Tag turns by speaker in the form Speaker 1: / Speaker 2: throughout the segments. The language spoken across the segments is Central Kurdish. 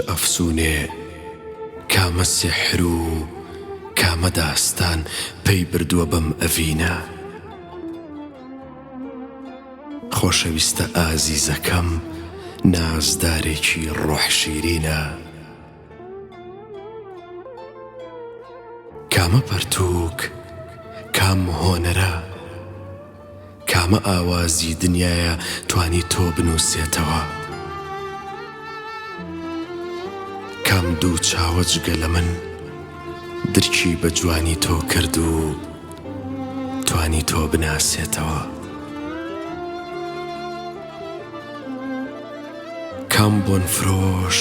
Speaker 1: ئەفسوونێ، کامە سیحر و کامە داستان پەی بردووە بەم ئەڤینە؟ خۆشەویستە ئازیزەکەم نازدارێکی ڕۆح شیرینە. کامە پەرتووک، کام هۆنەرە، کامە ئاوازی دنیایە توانی تۆ بنووسێتەوە؟ کام دوو چاوە جگە لە من درکی بە جوانی تۆ کرد و توانی تۆ بناسێتەوە؟ کام بۆنفرۆش،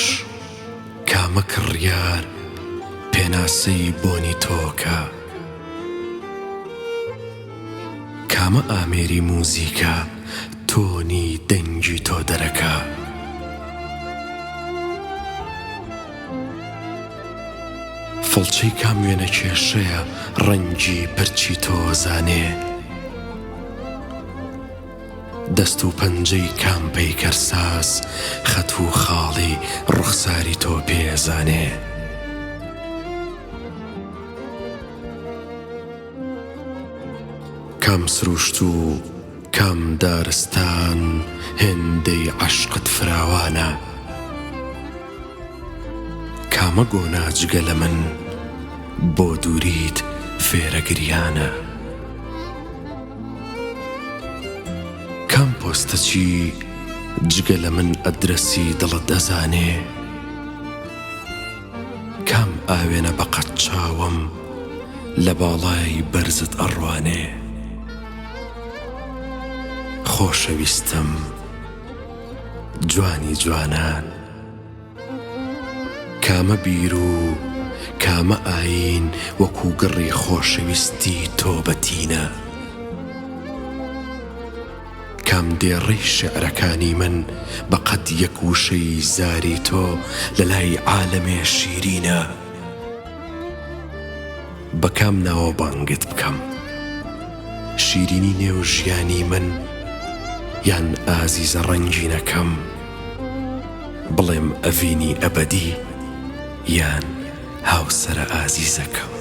Speaker 1: کامە کڕیار پێناسەی بۆنی تۆ کا؟ کامە ئامێری موزیکە تۆنی دەنگی تۆ دەرەکا؟ فڵچەی کام وێنەکێشەیە ڕەنگی پرچی تۆ زانێ؟ دەست و پەنجەی کام پەیکەرساز خەت و خاڵی ڕوخساری تۆ پێ زانێ؟ کام سروشت و کام دارستان هێندەی عەشقت فراوانە؟ کامە گۆنا جگە لە من بۆ دووریت فێرە گریانە؟ کام پۆستەچی جگە لە من ئەدرەسی دڵت ئەزانێ؟ کام ئاوێنە بە قەد چاوم لە باڵای بەرزت ئەڕوانێ؟ خۆشەویستم جوانی جوانان. کامە بیر و کامە ئایین وەکوو گڕی خۆشەویستی تۆ بەتینە؟ کام دێڕەی شیعرەکانی من بە قەد یەک وشەی زاری تۆ لە لای عالەمێ شیرینە؟ بە کام ناوە بانگت بکەم؟ شیرینی نێو ژیانی من یان ئازیزە ڕەنگینەکەم؟ بڵێم ئەڤینی ئەبەدی یان هاوسەرە ئازیزەکەم؟